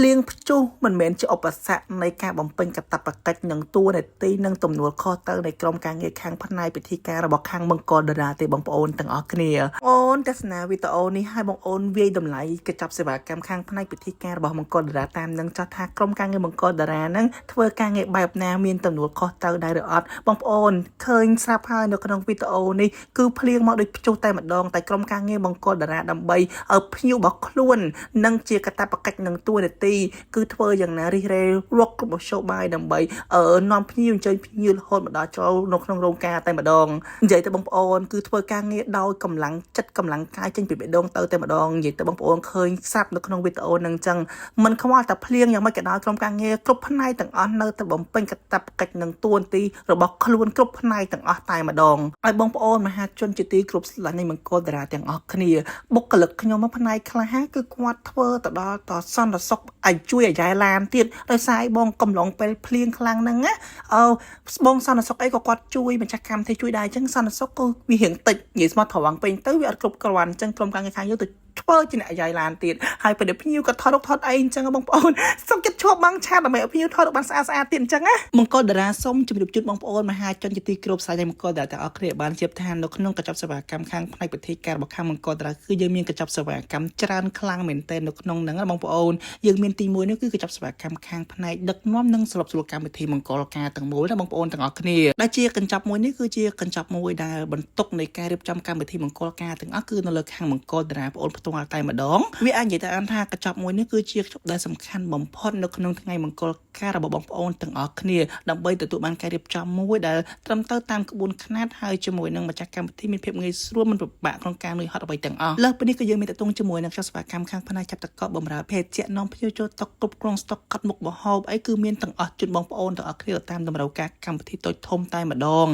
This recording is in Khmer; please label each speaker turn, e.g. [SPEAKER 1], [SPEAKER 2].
[SPEAKER 1] ភ្លៀងព្យុះមិនមែនជាឧបសគ្គនៃការបំពេញកាតព្វកិច្ចនិងតួនាទីនិងទំនួលខុសត្រូវនៃក្រុមការងារខាងផ្នែកពិធីការរបស់ខាងមង្គលតារាទេបងប្អូនទាំងអស់គ្នាអូនទស្សនាវីដេអូនេះឲ្យបងអូនវាយតម្លៃកញ្ចប់សេវាកម្មខាងផ្នែកពិធីការរបស់មង្គលតារាតាមនឹងចោះថាក្រុមការងារមង្គលតារានឹងធ្វើការងារបែបណាមានទំនួលខុសត្រូវដែរឬអត់បងប្អូនឃើញស្រាប់ហើយនៅក្នុងវីដេអូនេះគឺភ្លៀងមកដូចព្យុះតែម្ដងតែក្រុមការងារមង្គលតារាដើម្បីឲ្យភ្ញៀវរបស់ខ្លួននិងជាកាតព្វកិច្ចនិងតួនាទីគឺធ្វើយ៉ាងណារិះរេរកគ្រប់មធ្យោបាយដើម្បីនាំភ្ញៀវអញ្ជើញភ្ញៀវរហូតមកដល់ចូលនៅក្នុងរោងការតែម្ដងនិយាយទៅបងប្អូនគឺធ្វើការងារដោយកម្លាំងចិត្តកម្លាំងកាយចេញពីបេះដូងទៅតែម្ដងនិយាយទៅបងប្អូនឃើញស្រាប់នៅក្នុងវីដេអូហ្នឹងអញ្ចឹងមិនខ្វល់តែភ្លៀងយ៉ាងម៉េចក៏ដោយក្រុមការងារគ្រប់ផ្នែកទាំងអស់នៅតែបំពេញកាតព្វកិច្ចនិងតួនាទីរបស់ខ្លួនគ្រប់ផ្នែកទាំងអស់តែម្ដងឲ្យបងប្អូនមហាជនជាទីគ្រប់ស្រឡាញ់នៃមង្គលតារាទាំងអស់គ្នាបុគ្គលិកខ្ញុំមកផ្នែកខ្លះគឺគាត់ធ្វើទៅដល់តសន្តិសុខឲ្យជួយអាយ៉ែឡានទៀតដោយសារឲ្យបងកំឡុងពេលភ្លៀងខ្លាំងហ្នឹងណាអឺបងសន្តិសុខអីក៏គាត់ជួយម្ចាស់កម្មវិធីជួយដែរអញ្ចឹងសន្តិសុខគឺវារៀងតិចនិយាយស្មោះត្រង់ពេញទៅវាអត់គ្រប់គ្រាន់អញ្ចឹងក្រុមការងារខាងយើងទៅធ្វើជាអ្នកអាយ៉ៃឡានទៀតហើយពេលដែលភ្ញៀវក៏ថតរូបថតអីអញ្ចឹងបងប្អូនសុខចិត្តឈប់បាំងឆាតដើម្បីឲ្យភ្ញៀវថតរូបបានស្អាតស្អាតទៀតអញ្ចឹងណាមង្គលតារាសូមជម្រាបជូនបងប្អូនមហាជនជាទីគោរពស្រឡាញ់មង្គលតារាទាំងអស់គ្នាបានជៀបថានៅក្នុងកញ្ចប់សេវាកម្មខាងផ្នែកពិធីការរបស់ខាងមង្គលតារាគឺយើងមានកញ្ចប់សេវាកម្មច្រើនខ្លាំងមែនទែននៅក្នុងហ្នឹងណាបងប្អូនយើងមានទី1នេះគឺកញ្ចប់សេវាកម្មខាងផ្នែកដឹកនាំនិងស្របស្រួលកម្មវិធីមង្គលការទាំងមូលណាបងប្អូនទាំងអស់គ្នាដែលជាកញ្ចប់មួយនេះគឺជាកញ្ចប់មួយដែលបន្ទុកនៃការរៀបចំកម្មវិធីមង្គលការទាំងអស់គឺនៅលើខាងមង្គលតារាបងប្អូនផ្ទាល់តែម្ដងវាអាចនិយាយទៅអានថាកញ្ចប់មួយនេះគឺជាកញ្ចប់ដែលសំខាន់បំផុតនៅក្នុងថ្ងៃមង្គលការរបស់បងប្អូនទាំងអស់គ្នាដើម្បីទទួលបានការរៀបចំមួយដែលត្រឹមត្រូវតាមក្បួនខ្នាតហើយជាមួយនឹងម្ចាស់កម្មវិធីមានភាពងាយស្រួលមិនពិបាកក្នុងការនឿយហត់អ្វីទាំងអស់លើសពីនេះក៏យើងមានតកតងជាមួយនឹងខ្យល់សេវាកម្មខាងផ្នែកចាប់តកបម្រើភេទជ្ជៈនាំភ្ញៀវចូលតុគ្រប់គ្រងស្តុកកត់មុខម្ហូបអីគឺមានទាំងអស់ជូនបងប្អូនទាំងអស់គ្នាតាមតម្រូវការកម្មវិធីតូចធំតែម្ដង។